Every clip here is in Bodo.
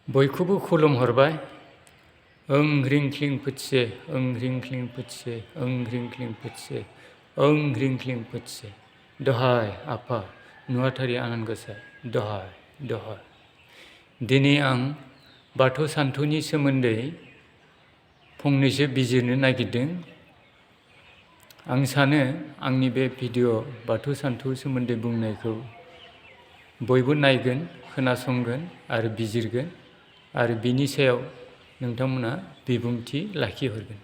बयखौबो खुलुमहरबाय। ओं ह्रिं क्लिं फुत्से, ओं ह्रिं क्लिं फुत्से, ओं ह्रिं क्लिं फुत्से, ओं ह्रिं क्लिं फुत्से। दहाय आफा नुवाथारि आनान गसाइ, दहाय दहाय। दिनै आं बाथौ सान्थौनि सोमोन्दै फंनैसो बिजिरनो नागिरदों। आं सानो आंनि बे भिडिअ बाथौ सान्थौ सोमोन्दै बुंनायखौ बयबो नायगोन, खोनासंगोन आरो बिजिरगोन आरो बिनि सायाव नोंथांमोना बिबुंथि लाखिहरगोन।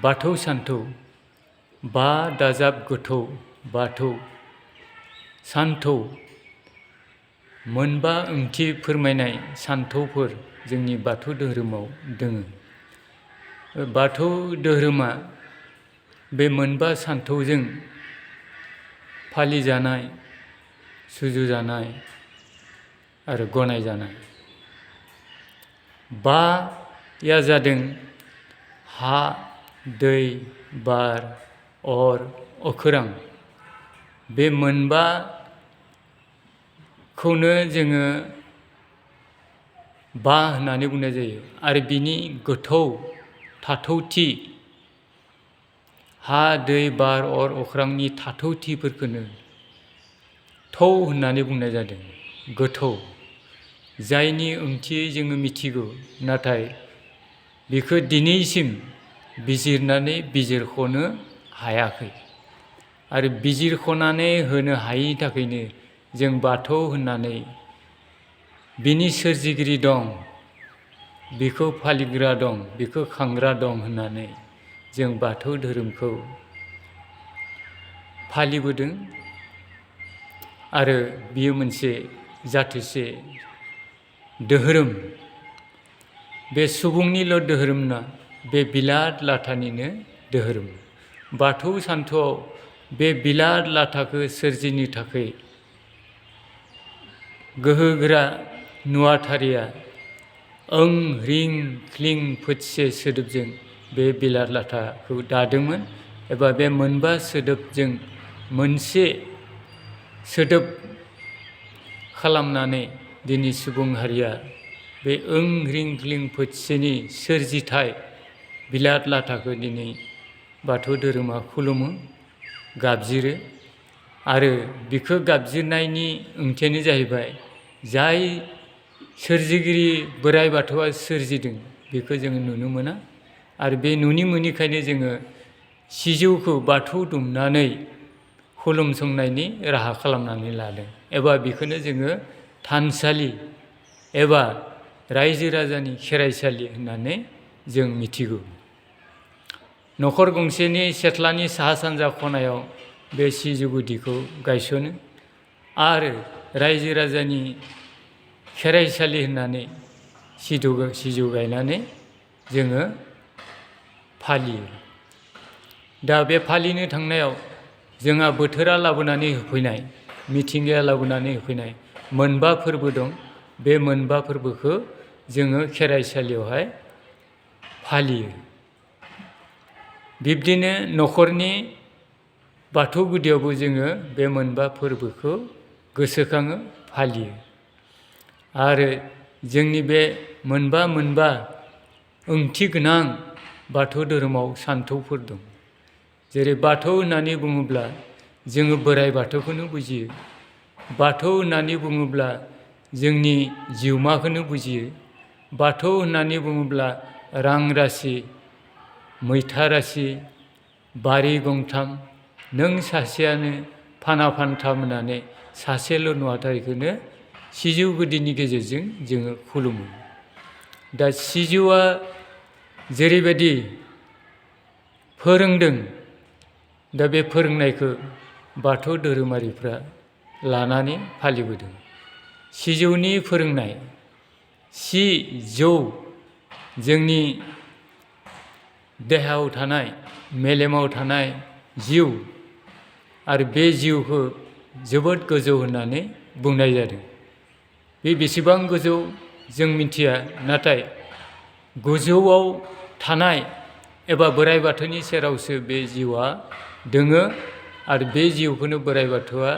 बाथौ सान्थौ, बा दाजाब गोथौ बाथौ सान्थौ, मोनबा ओंथि फोरमायनाय सान्थौफोर जोंनि बाथौ धोरोमाव दोङो। बाथौ धोरोमा बे मोनबा सान्थौजों फालिजानाय, सुजुजानाय आरो गनायजानाय। बाया जादों हा, दै, बार, अर, अखोरां। बे मोनबाखौनो जोङो बा होननानै बुंनाय जायो आरो बिनि गोथौ थाथौथि, हा, दै, बार, अर, अख्रांनि थाथौथिफोरखौनो थौ होननानै बुंनाय जादों। गोथौ, जायनि ओंथियै जोङो मिथिगौ, नाथाय बेखौ दिनैसिम बिजिरनानै बिजिरख'नो हायाखै आरो बिजिरख'नानै होनो हायिनि थाखायनो जों बाथौ होननानै बिनि सोरजिगिरि दं, बिखौ फालिग्रा दं, बिखौ खांग्रा दं होननानै जों बाथौ धोरोमखौ फालिबोदों आरो बियो मोनसे जाथोसे धोरोम। बे सुबुंनिल' धोरोम नङा, बे बिलात लाथानिनो धोरोम। बाथौ सान्थौआव बे बिलात लाथाखौ सोरजिनो थाखाय गोहोगोरा नुवाथारिया ओं ह्रिं क्लिं फुत्से सोदोबजों बे बिलात लाथाखौ दादोंमोन एबा बे मोनबा सोदोबजों मोनसे सोदोब खालामनानै दिनै सुबुं हारिया बे ओं ह्रिं क्लिं फुत्सेनि सोरजिथाय बिलात लाथाखौ दिनै बाथौ धोरोमा खुलुमो, गाबज्रियो आरो बिखौ गाबज्रिनायनि ओंथियानो जाहैबाय जाय सोरजिगिरि बोराइ बाथौआ सोरजिदों बेखौ जोङो नुनो मोना आरो बे नुनो मोनिखायनो जोङो सिजौखौ बाथौ दुमनानै खुलुमसंनायनि राहा खालामनानै लादों एबा बेखौनो जोङो थानसालि एबा रायजो राजानि खेराइसालि होननानै जों मिथिगौ। न'खर गंसेनि सेथ्लानि साहा सानजा खनायाव बे सिजौ गुदिखौ गायसनो आरो रायजो राजानि खेराइसालि होननानै सिजौ गायनानै जोङो फालियो। दा बे फालिनो थांनायाव जोंहा बोथोरा लाबोनानै होफैनाय, मिथिंगाया लाबोनानै होफैनाय मोनबा फोरबो दं। बे मोनबा फोरबोखौ जोङो खेराइसालियावहाय फालियो। बिब्दिनो न'खरनि बाथौ गुदियावबो जोङो बे मोनबा फोरबोखौ गोसोखाङो, फालियो आरो जोंनि बे मोनबा ओंथि गोनां बाथौ धोरोमाव सान्थौफोर दं। जेरै बाथौ होननानै बुङोब्ला जोङो बोराइ बाथौखौनो बुजियो। बाथौ होननानै बुङोब्ला जोंनि जिउमाखौनो बुजियो। बाथौ होननानै बुङोब्ला रां रासि, मैथा रासि, बारि गंथाम, नों सासेयानो फाना फान्थाम होननानै सासेल' नुवाथारिखौनो सिजौ गुदिनि गेजेरजों जोङो खुलुमो। दा सिजौआ जेरैबायदि फोरोंदों, दा बे फोरोंनायखौ बाथौ धोरोमारिफ्रा लानानै फालिबोदों। सिजौनि फोरोंनाय, सिजौ जोंनि देहायाव थानाय, मेलेमाव थानाय जिउ आरो बे जिउखौ जोबोद गोजौ होननानै बुंनाय जादों। बे बेसेबां गोजौ जों मिथिया, नाथाय गोजौआव थानाय एबा बोराइ बाथौनि सेरावसो बे जिउआ दोङो आरो बे जिउखौनो बोराइ बाथौआ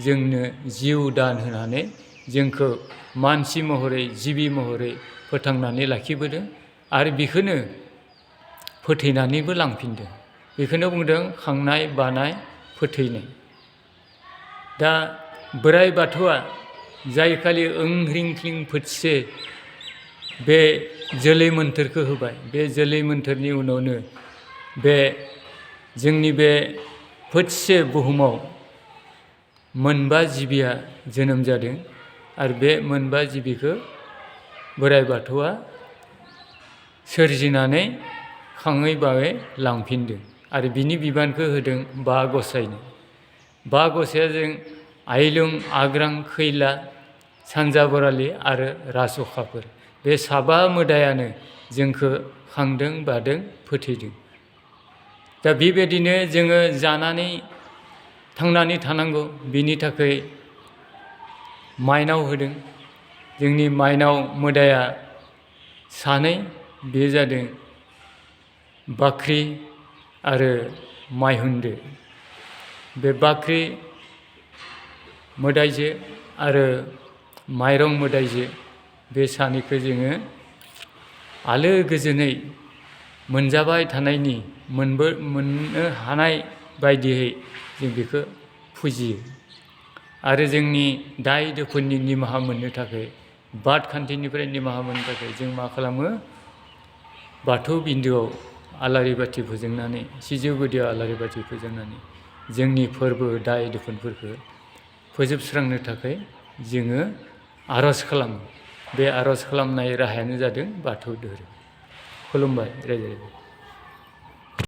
जोंनो जिउ दान होनानै जोंखौ मानसि महरै जिबि महरै फोथांनानै लाखिबोदों आरो बेखौनो फोथैनानैबो लांफिनदों। बेखौनो बुंदों खांनाय बानाय फोथैनाय। दा बोराइ बाथौआ जाय खालि ओं ह्रिं क्लिं फोथसे बे जोलै मोन्थोरखौ होबाय, बे जोलै मोन्थोरनि उनावनो बे जोंनि बे फोथसे बुहुमाव मोनबा जिबिया जोनोम जादों आरो बे मोनबा जिबिखौ बोराइ बाथौआ सोरजिनानै खाङै बाङै लांफिनदों आरो बिनि बिबानखौ होदों बा गसाइनो। बा गसाइया जों आइलुं, आग्रां, खैला, सानजा बरालि आरो राजअखाफोर, बे साबा मोदायानो जोंखौ खांदों बादों फोथैदों। दा बेबायदिनो जोङो जानानै थांनानै थानांगौ, बिनि थाखाय माइनाव होदों। जोंनि माइनाव मोदाया सानै, बे जादों बाख्रि आरो माइहुनदो। बे बाख्रि मोदाइजो आरो माइरं मोदाइजो, बे सानैखौ जोङो आलो गोजोनै मोनजाबाय थानायनि मोननो हानाय बायदियै जों बेखौ फुजियो आरो जोंनि दाय दोफोननि निमाहा मोननो थाखाय, बाद खान्थिनिफ्राय निमाहा मोननो थाखाय जों मा खालामो? बाथौ बिन्दोआव आलारि बाथि फोजोंनानै, सिजौ गुदियाव आलारि बाथि फोजोंनानै जोंनि फोरबो दाय दोफोनफोरखौ फोजोबस्रांनो थाखाय जोङो आर'ज खालामो। बे आर'ज खालामनाय राहायानो जादों बाथौ धोरोम। खुलुमबाय रायजो राजा।